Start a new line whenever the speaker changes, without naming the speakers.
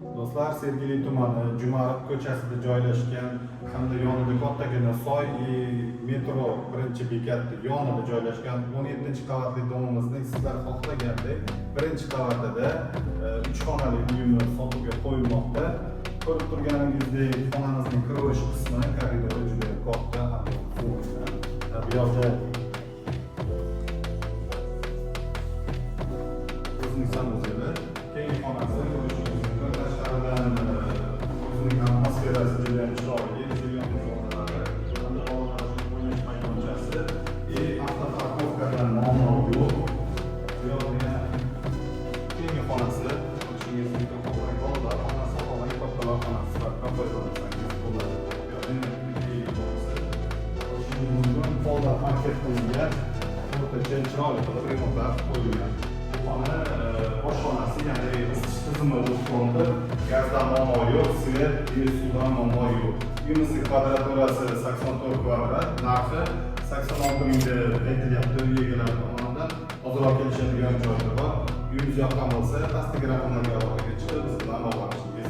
Do'stlar, Sergeli tumani, Jumariq ko'chasida joylashgan hamda yonida kattagina soy и metro birinchi bekatni yonida joylashgan 17-qavatli domimizni sizlar xohlagandek birinchi qavatida 3 xonali uyimiz sotuvga qo'yilmoqda. Ko'rib turganingizdek, xonamizning kiraverish qismi, koridori juda katta hamda zo'r. Bu yoqda o'zining санузел i, keyingi xonasi ko'rishingiz mumkin. Tashqaridan o'zining atmosferasi juda ham chiroyli, зеленый zonalari hamda bolalar uchun o'ynash maydonchasi и автопарковка dan muammo yo'q. Bu yoqda yana keyingi xonasi ko'rishingiz mumkin. Xohlang bolalar xonasi, xohlang kattalar xonasi sifatida foydalansangiz bo'ladi. Bu yoqda yana keyingi xonasi ko'rishingiz mumkin. Pollar parket qilingan, o'rtacha chiroyli qilib remontlar qo'yilgan. Bu xona oshxonasi, ya'ni isitish tizimi o'tkondir, gazdan muammo yo'q, свет и suvdan muammo yo'q. Uyimizni kvadraturasi 84 kvadrat, narxi 86 ming deb aytilyapti uy egalari tomonidan. Ozroq kelishadigan joyi bor. Uyimiz yoqqan bo'lsa, pastdagi raqamlarga aloqaga chiqib, biz bilan bog'lanishingiz